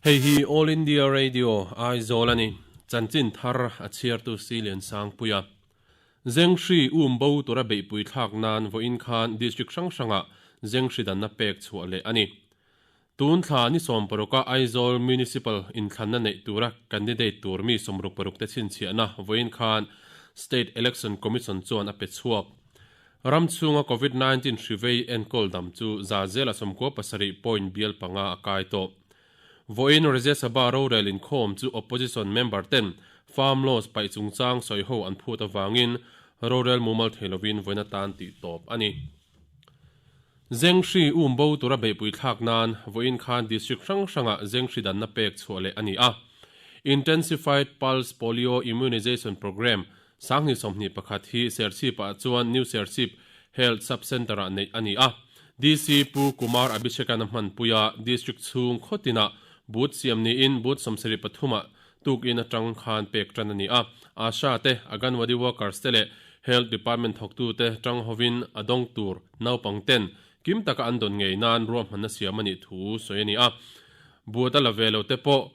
Hei hi All India Radio, Aizawl a ni. Chanchin thar a chhiartu Silian Sangpuia. Zenghri um bo tura beihpui thlak nan vawiin khan district hrang hrangah Zenghri danna pek chhuah leh a ni. Tun thla ni 16 a Aizawl Municipal inthlanna neih tura candidate tur mi 66 te chhinchhiahna vawiin khan State Election Commission chuan a pe chhuak. Ram chhunga Covid 19 hri vei enkawl dam chu za zela 97 point bial panga a kai tawh. Vawiin Rajya Sabha rorel inkhawm chu opposition member ten farm laws paih chungchang sawiho an phut avangin rorel mumal thei lovin vawiin atan tih tawp a ni. Zenghri um bo tura beihpui thlak nan vawiin khan district hrang hrangah zenghri danna pek chhuah leh a ni a. Intensified Pulse Polio Immunization Programme 2021 hi Serchhip-ah chuan New Serchhip Health Sub Centre-ah neih a ni a. DC Pu Kumar Abhishek-a'n a hmanpui a, District chhung khaw tinah booth siam niin booth 73 ah tukin atang khan pek tan a ni a. Asha te, Anganwadi workers te leh Health Department thawktute tang hovin a dawng tur naupang ten kim taka an dawn ngei nan ruahmanna siam a nih thu sawi a ni a. Booth a la ve lo te pawh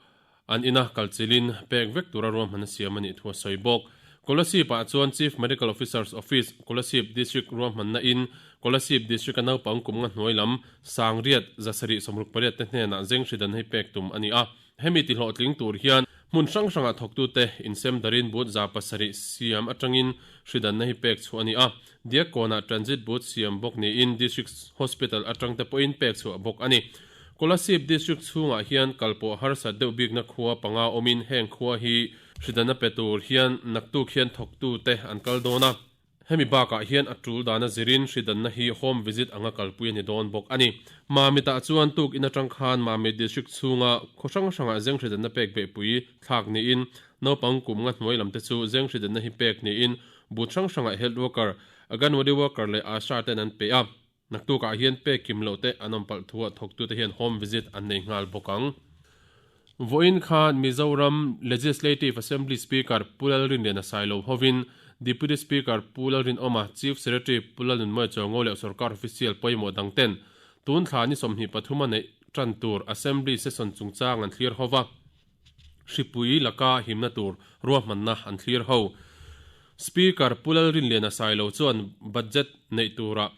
An ina kalchilhin pek vek tura ruahmanna siam a nih thu a sawi bawk. Kolasib-ah chuan Chief Medical Officer's Office, Kolasib District ruahmanna in Kolasib District-a naupang kum nga hnuai lam 900 768 te hnenah zenghri dan hei pek tum a ni a. Hemi tihlawhtling tur hian hmun hrang hrangah thawktute insem darin booth 700 siam atangin hri danna hi pek chhuah a ni a. Diakkawnah Transit booth siam bawk niin District Hospital atangte pawhin pek chhuah bawk a ni. Kolasib District chhungah hian kalpawh harsat deuh bikna khua panga awmin heng khua hi hridanna pe tur hian naktuk hian thawktute an kal dawn a. Hemi bakah hian a tul dana zirin hridanna hi home visit anga kalpui a ni dawn bawk a ni. Mamitah chuan tuk in atang khan Mamit District chhunga khaw hrang hrangah zeng hridanna pek behpui thlak niin naupang kum nga hnuai lamte chu zeng hridanna hi pek niin booth hrang hrangah health worker, Anganwadi worker leh Asha ten an pe a. Naktukah hian pek kim loh te an awm palh thuah thawktute hian home visit an nei nghal bawk ang. Vawiin khan Mizoram Legislative Assembly Speaker Pu Lalrinliana Sailo hovin Deputy Speaker Pu Lalrinawma, Chief Secretary Pu Lalnunmawia Chuango leh sorkar official pawimawh dang ten tun thla ni 23 a neih tan tur Assembly session chungchang an thlir ho va. Hripui laka himna tur ruahmanna an thlir ho. Speaker Pu Lalrinliana Sailo chuan budget neih turah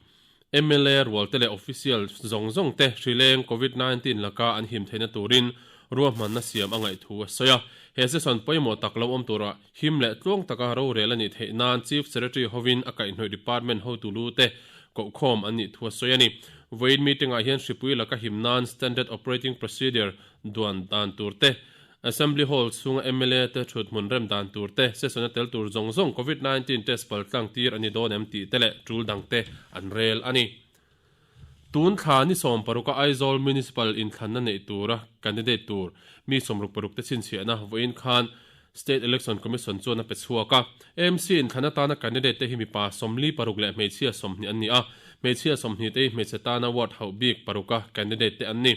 mla rualte leh official zawng zawng te hrileng Covid 19 laka an him theihna turin ruahmanna siam a ngaih thu a sawi a. He session pawimawh tak lo awm turah him leh tluang taka rorel a nih theih nan Chief Secretary hovin a kaihhnawih department hotu lu te kohkhawm an nih thu a sawi a ni. Vawiin meeting ah hian hripui laka him nan Standard Operating Procedure duan dan tur te, Assembly Hall chhunga mla te thut hmun rem dan tur te, session a tel tur zawng zawng Covid 19 test pal tlang tir a ni dawn em tih te leh tul dang te an rel a ni. Tun thla ni 16 a Aizawl Municipal inthlanna neih tura candidate tur mi 66 te chhinchhiahna vawiin khan State Election Commission chuan a pe chhuak a. AMC inthlan atana candidate te hi mipa 46 leh hmeichhia 20 an ni a, hmeichhia 20 te hi hmeichhe tana ward hauh bik paruka candidate te an ni.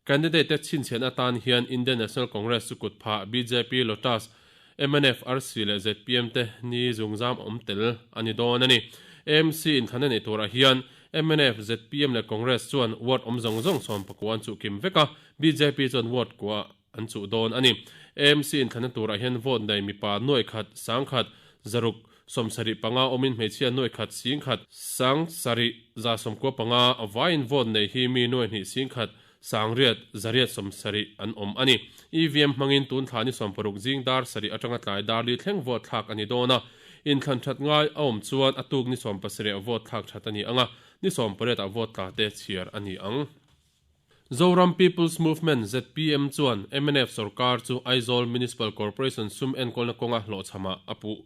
Candidate te chhinchhian atan hian Indian National Congress chu kut phah, bjp, Lotus, mnf, RC leh zpm te ni zungzam awm tel a ni dawn a ni. AMC inthlanna nei turah hian mnf, zpm leh Congress chuan ward awm zawng zawng 19 an chuh kim vek a, bjp chuan ward kua an chuh dawn a ni. AMC inthlanna turah hian vote nei mipa nuaih khat, 1000, 600, 75 awmin hmeichhia 1000, 10,000, 7,000, 95 a vaiin vote nei hi mi 2,000, 10,000, 800, 870 an awm a ni. EVM hmangin tun thla ni 60 zing dar sarih atanga tlai dar li thleng vote thlak a ni dawn a. Inthlan that ngai a awm chuan a tuk ni 17 ah vote thlak that a ni ang a, ni 18 ah vote tla te chhiar a ni ang. Zoram People's Movement, zpm, chuan mnf sorkar chu Aizawl Municipal Corporation sum enkawlna kawnga hlawhchhamah a puh.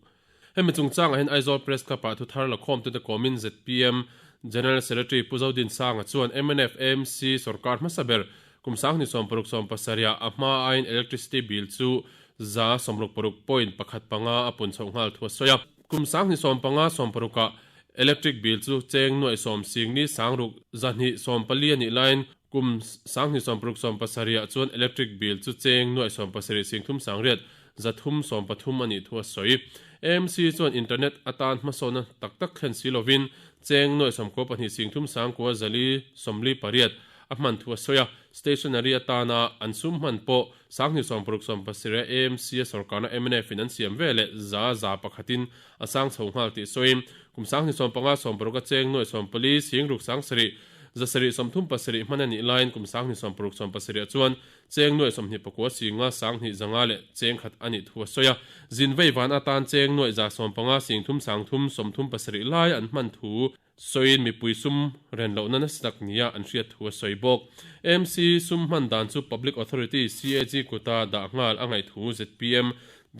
Hemi chungchangah hian Aizawl Press Club-ah thuthar lakhawmtute kawmin zpm General Secretary Pu Zodinsanga chuan mnf AMC sorkar hmasa ber kum 2060 17 ah a hma aiin electricity bill chu 66.15 a pun chhoh nghal thu a sawi a. Kum 2015 16 ah Electric bill chu cheng nuaih sawm singni sangruk zahnih sawm pali a nih laiin kum 2016 17 ah chuan electric bill chu cheng nuaih sawm pasarih singthum sangriat zathum sawm pathum a nih thu a sawi. AMC chuan internet atan hmasawnna tak tak thlen si lovin cheng nuaih sawm kua pahnih singthum sangkua zali sawmli pariat. a hman thu a sawi a, stationery atana an sum hman pawh 2067 AMC a sorkarna mnf in an siam ve leh 100% in a sang chho nghal tih sawiin kum 2015 a cheng nuai 14 60 6 737 hman a nih laiin kum 2067 ah chuan cheng nuai 29 singa 2 zanga leh cheng khat a nih thu a sawi a, zin vei van atan cheng nuai 150 sing thum sang thum 37 lai an hman thu sawiin mipui sum ren lohna nasa tak nia an hriat thu a sawi bawk. AMC sum hman dan chu Public Authority CAG kuta dah nghal a ngaih thu zpm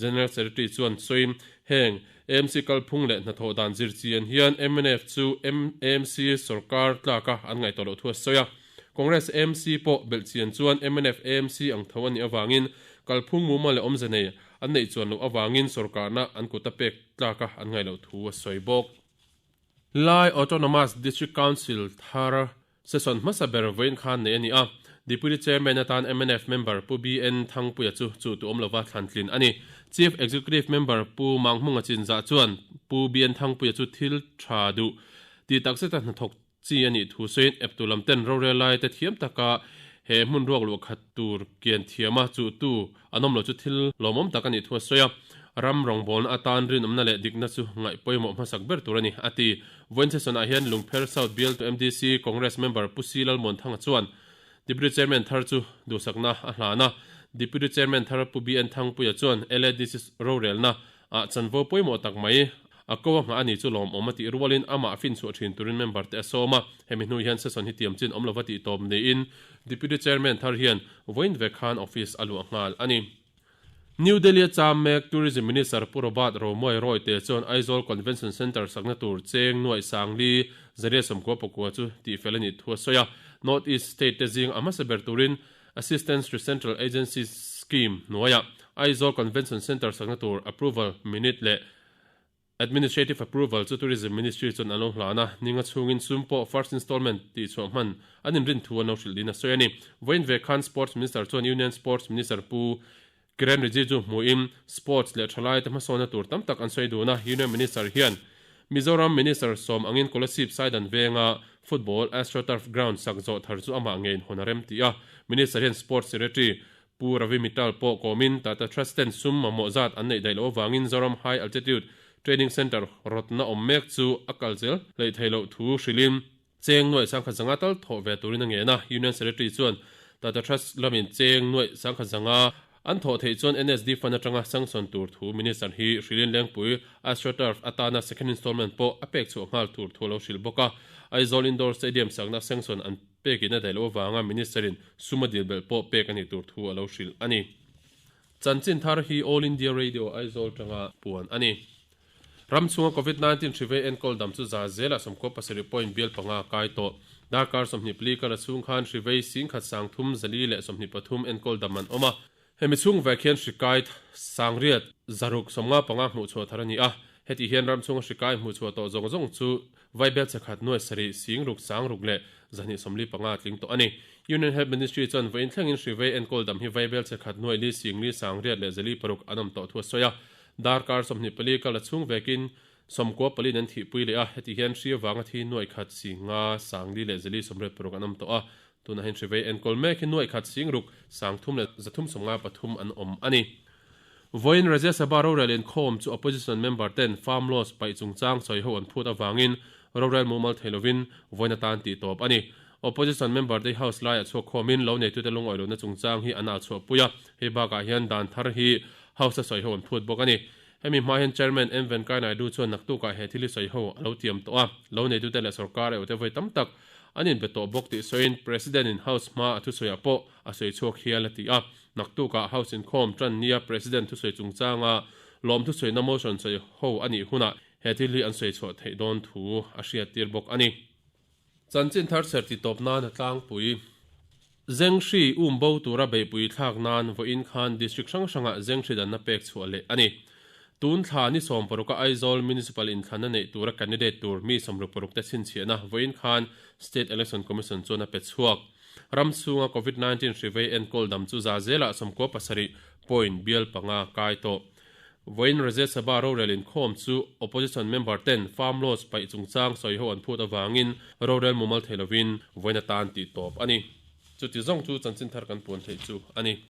General Secretary chuan sawiin heng AMC kalphung leh hnathawh dan zir chian hian mnf chu AMC sorkar tlaka an ngaih tawh loh thu a sawi a. Congress AMC pawh belh chian chuan mnf AMC ang tho a nih avangin kalphung mumal leh awmze nei an neih chuan loh avangin sorkarna an kuta pek tlaka an ngaih loh thu a sawi bawk. Lai Autonomous District Council thar session hmasa ber vawiin khan nei a ni a, Deputy Chairman atan mnf member Pu BN Thangpuia chu chu tu awm lova thlan tlin a ni. Chief Executive Member Pu Mangmunga Chinzah chuan Pu BN Thangpuia chu thil tha duh tih takzeta hnathawk chi a nih thu sawiin eptu lam ten rorel lai te thiam taka he hmun ruak luah khat tur kian thiama chuhtu an awm lo chu thil lawmawm tak a nih thu a sawi a. Ram rawngbawlna atan rinawmna leh dikna chu ngaih pawimawh hmasak ber tur a ni, a ti. Vawiin session-ah hian Lungpher South bialtu MDC Congress member Pu Si Lalmuanthanga chuan Deputy Chairman thar chu duhsakna a hlan a. Deputy Chairman thar Pu BN Thangpuia chuan LADC rorelna ah chanvo pawimawh tak mai a ko a nghah a ni chu lawmawm a tih rualin amah finchhuah thin turin member te a sawm a. Hemi hnu hian session hi tiam chin awm lova tih tawp niin Deputy Chairman thar hian vawiin vek khan office a luah nghal a ni. New Delhi a cham mek Tourism Minister Pu Robert Romawia Royte chuan Aizawl Convention Centre sakna tur cheng nuaih sangli zaria sawmkua pakua chu tihfel a nih thu a sawi a. North East State te zing a hmasa ber turin Assistance to Central Agencies Scheme hnuaiah Aizawl Convention Centre sakna tur approval minute leh Administrative approval chu Tourism Ministry chuan an lo hlan a, ninga chhungin sum pawh first installment tih chhuah hman an inrin thu an lo hrilh din a sawi a ni. Vawiin ve khan Sports Minister chuan Union Sports Minister Pu Kiren Rijiju hmuhin Sports leh thalaite hmasawnna tur tam tak an sawi dun a, Union Minister hian Mizoram Minister sawm angin Kolasib Saidan venga Football AstroTurf Ground sak zawh thar chu amah ngeiin hawn a rem tih a, Minister hian Sports Secretary Pu Ravi Mittal pawh kawmin Tata Trust ten sum mamawh zat an neih daih loh avangin Zoram High Altitude Training Centre rawtna awm mek chu a kal zel hleih theih loh thu hrilhin cheng nuaih sangkhat zanga tal thawh ve turin a ngen a. Union Secretary chuan Tata Trust lamin cheng nuaih sangkhat zanga an thawh theih chuan NSD fund atanga sanction tur thu Minister hi hrilhin Lengpui AstroTurf atana second installment pawh a pek chhuah nghal tur thu a lo hrilh bawk a. Aizawl Indoor Stadium sakna sanction an Pekin a daih loh avanga Minister-in sum a dil belh pawh pek a nih tur thu a lo hrilh a ni. Chanchin thar hi All India Radio Aizawl tanga puan a ni. Ram chhunga Covid 19 hrivei enkawl dam chu za zelah 97 point bial panga kai tawh. Darkar 24 kar a chhung khan hrivei 13,323 enkawl dam an awm a. Hemi chhung vek hian hri kai sangriat zaruk 55 hmuh chhuah thar a ni a. Heti hian ram chhunga hri kai hmuh chhuah tawh zawng zawng chu Vaibel chakhat nuai sarih sing ruk sang ruk leh 245 tling tawh a ni. Union Health Ministry chuan vawiin thlengin hri vei enkawl dam hi Vaibel chakhat nuai li sing li sang riat leh zali paruk an awm tawh thu a sawi a. Darkar 24 kal a chhung vekin 94 in an thihpui leh a, heti hian hri avanga thi nuai khat sing nga sang li leh zali sawmriat paruk an awm tawh a. Tunah hian hri vei enkawl mek hi nuai khat sing ruk sang thum leh 353 an awm a ni. Vawiin Rajya Sabha rorel inkhawm chu opposition member ten farm laws paih chungchang sawi ho an phut avangin rorel mumal thei lovin vawiin atan tih tawp a ni. Opposition member te hi house laiah chhuak khawmin lo neitute lungawi lohna chungchang hi an ah chhuahpui a, hei bakah hian dan thar hi house a sawi ho an phut bawk a ni. Hemi hma hian Chairman M Venkaiah Naidu chuan naktukah he thil hi sawi ho a lo tiam tawh a, lo neitute leh sorkar eute vawi tam tak an inbe tawh bawk tih sawiin President in house hma a thusawiah pawh a sawi chhuak hial a ti a. Naktukah House inkhawm tan nia President thusawi chungchanga lawm thusawina motion sawi ho a nih hunah he thil hi an sawi chhuah theih dawn thu a hriattir bawk a ni. Chanchin thar chher ti tawp nan a tlangpui. Zenghri um bo tura beihpui thlak nan vawiin khan District hrang hrangah Zenghri danna pek chhuah leh a ni. Tun thla ni 16 a Aizawl Municipal inthlanna neih tura candidate tur mi 66 te chhinchhiahna vawiin khan State Election Commission chuan a pe chhuak. Ram chhunga Covid 19 hri vei enkawl dam chu za zelah 97 point bial panga kai tawh. Vawiin Rajya Sabha rorel inkhawm chu opposition member ten farm laws paih chungchang sawi ho an phut avangin rorel mumal thei lovin vawiin atan tih tawp a ni. Chuti zawng chu chanchin thar kan puan theih chu a ni.